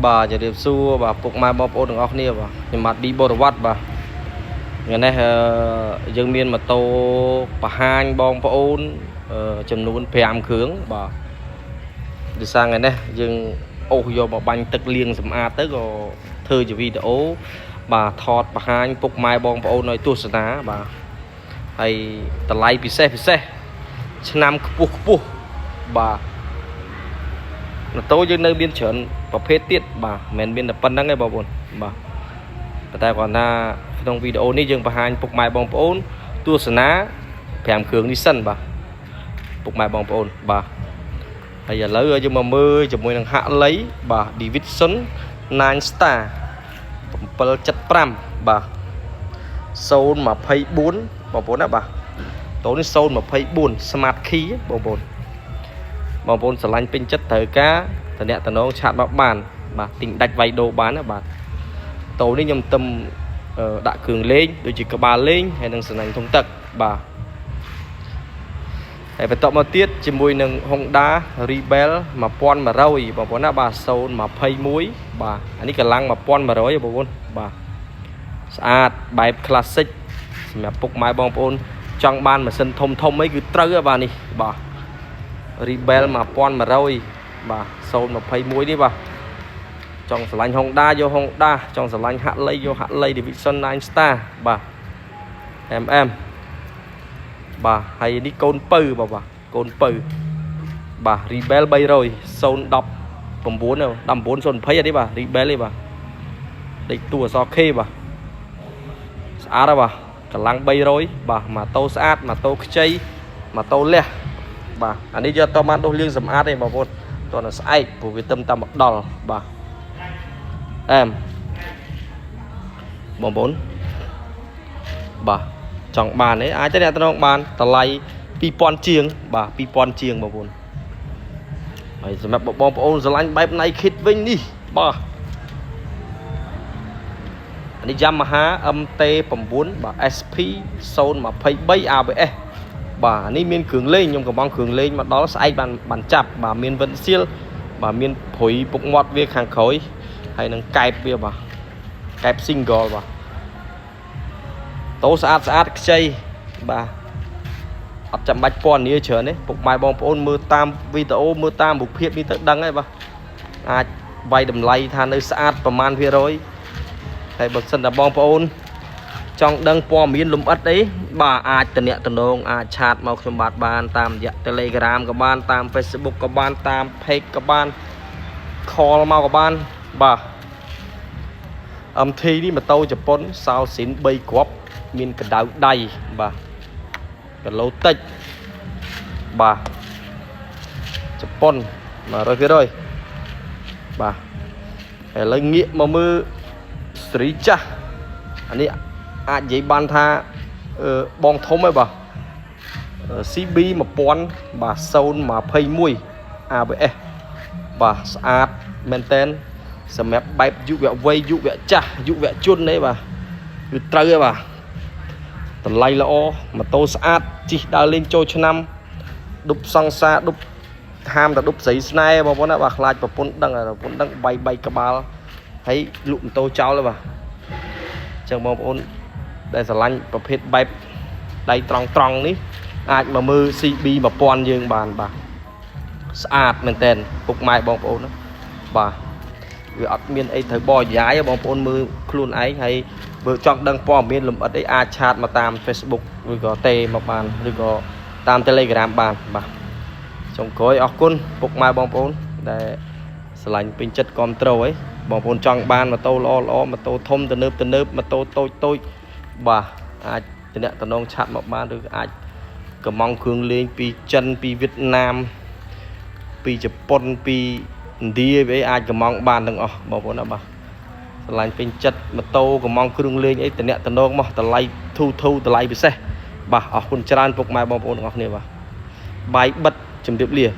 បាទជម្រាបសួរបាទពុកម៉ែបងប្អូនទាំងអស់គ្នាបាទខ្ញុំបាទឌីបរវត្តបាទថ្ងៃនេះយើងមានម៉ូតូបង្ហាញបងប្អូនចំនួន5គ្រឿងបាទដោយសារថ្ងៃនេះយើងអូសយកមកបាញ់ទឹកលាងសម្អាតទៅក៏ធ្វើជាវីដេអូបាទថតបង្ហាញពុកម៉ែបងប្អូនឲ្យទស្សនាបាទហើយតម្លៃពិសេសពិសេសឆ្នាំខ្ពស់ខ្ពស់បាទ ម៉ូតូយើងនៅមានច្រើនប្រភេទទៀតបាទមិនមែនមានតែប៉ុណ្្នឹងទេបងប្អូនបាទប៉ុន្តែគាត់ថាក្នុងវីដេអូនេះយើងបង្ហាញពុកម៉ែបងប្អូនទស្សនា5គ្រឿងនេះសិនបាទពុកម៉ែបងប្អូនបាទហើយឥឡូវយើងមកមើលជាមួយនឹងហាក់លៃបាទ Davidson 9 Star 775បាទ024បងប្អូនណាបាទតូនេះ024 Smart Key បងប្អូន បងប្អូនស្រឡាញ់ពេញចិត្តត្រូវការតំណាក់តំណង chat មកបានបាទទិញដាច់វាយដូរបានណាបាទតូនេះខ្ញុំទឹមដាក់គ្រឿងលេងដូចជាក្បាលលេងហើយនិងសណាញ់ធុងទឹកបាទហើយបន្តមកទៀតជាមួយនឹង Honda Rebel 1100បងប្អូនណាបាទ021បាទអានេះកម្លាំង1100បងប្អូនបាទស្អាតបែប classic សម្រាប់ពុកម៉ែបងប្អូនចង់បានម៉ាស៊ីនធំធំអីគឺត្រូវហើយបាទនេះបាទ Rebel 1100បាទ021នេះបាទចង់ស្រឡាញ់ Honda យក Honda ចង់ស្រឡាញ់ Harley យក Harley Davidson 9 Star បាទ MM បាទហើយនេះកូនពៅបាទបាទកូនពៅបាទ Rebel 300 019 19 020អានេះបាទ Rebel នេះបាទដេកតួអក្សរ K បាទស្អាតហើយបាទកម្លាំង300បាទម៉ូតូស្អាតម៉ូតូខ្ចីម៉ូតូលះ បាទអានេះយកអត់តបានដុសលាងសម្អាតទេបងប្អូនតោះនៅស្អែកព្រោះវាទឹមតាមមកដល់បាទអែមបងប្អូនបាទចង់បានទេអាចទៅអ្នកតំងបានតម្លៃ2000ជាងបាទ2000ជាងបងប្អូនហើយសម្រាប់បងប្អូនស្រឡាញ់បែប Naked វិញនេះបាទអានេះ Yamaha MT9 បាទ SP 023 ABS បាទនេះមានគ្រឿងលេងខ្ញុំកំងគ្រឿងលេងមកដល់ស្អែកបានបានចាប់បាទមានវិនសៀលបាទមានព្រុយពុកមាត់វាខាងក្រោយហើយនឹងកែបវាបាទកែប single បាទតោស្អាតស្អាតខ្ចីបាទអត់ចាំបាច់ពណ៌នាច្រើនទេពុកម៉ែបងប្អូនមើលតាមវីដេអូមើលតាមរូបភាពនេះទៅដឹងហើយបាទអាចវាយតម្លៃថានៅស្អាតប្រមាណភាគរយហើយបើសិនតែបងប្អូន ចង់ដឹងព័ត៌មានលម្អិតអីបាទអាចតំណាក់តំណងអាច chat មកខ្ញុំបាទបានតាមរយៈ Telegram ក៏បានតាម Facebook ក៏បានតាម Page ក៏បាន call មកក៏បានបាទ MT នេះម៉ូតូជប៉ុនសោស៊ីន3គ្រាប់មានកដៅដៃបាទគីឡូតិចបាទជប៉ុន100%បាទឥឡូវងាកមកមើលសេរីចាស់អានេះ អាចនិយាយបានថាអឺបងធំហើយបាទ CB 1000បាទ021 ABS បាទស្អាតមែនតែនសម្រាប់បែបយុវវ័យយុវចាស់យុវជនទេបាទគឺត្រូវហើយបាទតម្លៃល្អម៉ូតូស្អាតជិះដើរលេងចូលឆ្នាំដប់សង្សារដប់ហាមតែដប់ស្រីស្នេហ៍បងប្អូនណាបាទខ្លាចប្រពន្ធដឹងប្រពន្ធដឹងបាយបាយក្បាលហើយលក់ម៉ូតូចោលហើយបាទអញ្ចឹងបងប្អូន ដែលស្រឡាញ់ប្រភេទបែបដៃត្រង់ត្រង់នេះអាចមកមើល CB 1000យើងបានបាទស្អាតមែនតើពុកម៉ែបងប្អូនណាបាទវាអត់មានអីត្រូវបរិយាយទេបងប្អូនមើលខ្លួនឯងហើយបើចង់ដឹងព័ត៌មានលម្អិតអីអាច chat មកតាម Facebook ឬក៏ទេមកបានឬក៏តាម Telegram បានបាទចុងក្រោយអរគុណពុកម៉ែបងប្អូនដែលស្រឡាញ់ពេញចិត្តគ្រប់ត្រូលអីបងប្អូនចង់បានម៉ូតូល្អល្អម៉ូតូធំទំនើបទំនើបម៉ូតូតូចតូច បាទអាចតំណាក់តំណង chat មកបានឬអាចកំងគ្រឿងលេងពីចិនពីវៀតណាមពីជប៉ុនពីឥណ្ឌាអីអាចកំងបានទាំងអស់បងប្អូនណាបាទស្រឡាញ់ពេញចិត្តម៉ូតូកំងគ្រឿងលេងអីតំណាក់តំណងមកតម្លៃធូរធូរតម្លៃពិសេសបាទអរគុណច្រើនពុកម៉ែបងប្អូនទាំងអស់គ្នាបាទបាយបិទជំរាបលា។